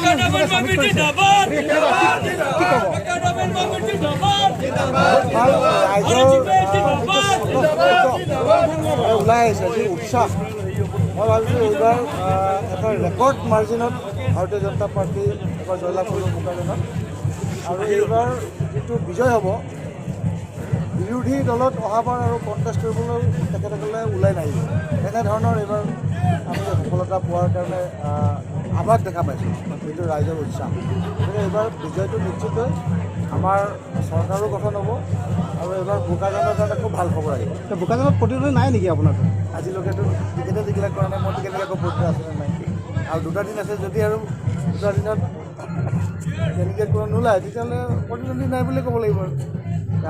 কি ক'ব? ভাল। ৰাইজৰ যিটো স্বতঃস্ফূৰ্ত ওলাই আহিছে, যি উৎসাহ, মই ভাবিছোঁ এইবাৰ এটা ৰেকৰ্ড মাৰ্জিনত ভাৰতীয় জনতা পাৰ্টি এবাৰ জয়লাভ কৰিব বোকাজানত। আৰু এইবাৰ যিটো বিজয় হ'ব, বিৰোধী দলত অহাবাৰ আৰু কণ্টেষ্ট কৰিবলৈ তেখেতসকলে ওলাই নাহিব, তেনেধৰণৰ এইবাৰ আমি সফলতা পোৱাৰ কাৰণে আভাস দেখা পাইছোঁ, যিটো ৰাইজৰ উৎসাহ। গতিকে এইবাৰ বিজয়টো নিশ্চিতই, আমাৰ চৰকাৰো গঠন হ'ব আৰু এইবাৰ বোকাজানৰ কাৰণে খুব ভাল খবৰ আহিব। বোকাজানত প্ৰতিদ্বন্দ্বী নাই নেকি আপোনাৰ? আজিলৈকেতো টিকেটে ডিক্লেয়াৰ কৰা নাই। মই কেনেকৈ আকৌ প্ৰতিদ্বন্দ্বী আছেনে নাই? আৰু দুটা দিন আছে। যদি আৰু দুটা দিনত কেণ্ডিডেট কোনো নোলায়, তেতিয়াহ'লে প্ৰতিদ্বন্দ্বী নাই বুলি ক'ব লাগিব। আৰু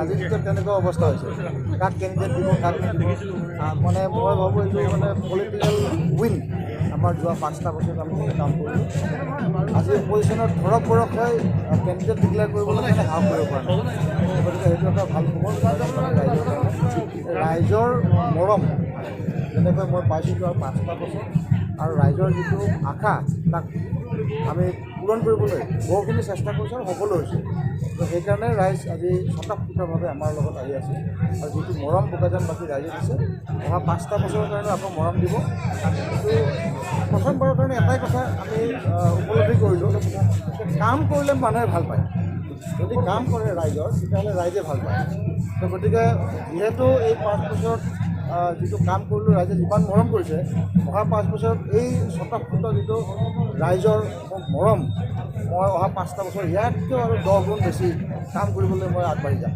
আজি যেতিয়া তেনেকুৱা অৱস্থা হৈছে, কাক কেণ্ডিডেট দিব, কাক নিদিব, মানে মই ভাবোঁ এইটো মানে পলিটিকেল উইন আমাৰ। যোৱা 5টা বছৰত আমি যিটো কাম কৰিলোঁ, আজি অপজিশ্যনত ধৰক বৰক হৈ কেণ্ডিডেট ডিক্লেয়াৰ কৰিবলৈ মানে সাহস কৰিব পৰা নাই। গতিকে সেইটো এটা ভাল খবৰ মানে ৰাইজৰ কাৰণে। ৰাইজৰ মৰম যেনেকৈ মই পাইছোঁ যোৱা 5টা বছৰ আৰু ৰাইজৰ যিটো আশা, তাক আমি পূৰণ কৰিবলৈ বহুখিনি চেষ্টা কৰিছোঁ আৰু সফলো হৈছোঁ। তো সেইকাৰণে ৰাইজ আজি স্বতঃস্ফূৰ্তভাৱে আমাৰ লগত আহি আছে। আৰু যিটো মৰম বোকাজানবাসী ৰাইজে দিছে, অহা 5টা বছৰৰ কাৰণে আকৌ মৰম দিব। কিন্তু প্ৰথমবাৰৰ কাৰণে এটাই কথা আমি উপলব্ধি কৰিলোঁ যে কাম কৰিলে মানুহে ভাল পায়। যদি কাম কৰে ৰাইজৰ, তেতিয়াহ'লে ৰাইজে ভাল পায়। তো গতিকে যিহেতু এই 5 বছৰত যিটো কাম কৰিলোঁ, ৰাইজে যিমান মৰম কৰিছে, অহা 5 বছৰত এই স্বতঃস্ফূৰ্ত যিটো ৰাইজৰ মোক মৰম, মই অহা 5টা বছৰ ইয়াতকৈও আৰু 10 গুণ বেছি কাম কৰিবলৈ মই আগবাঢ়ি যাম।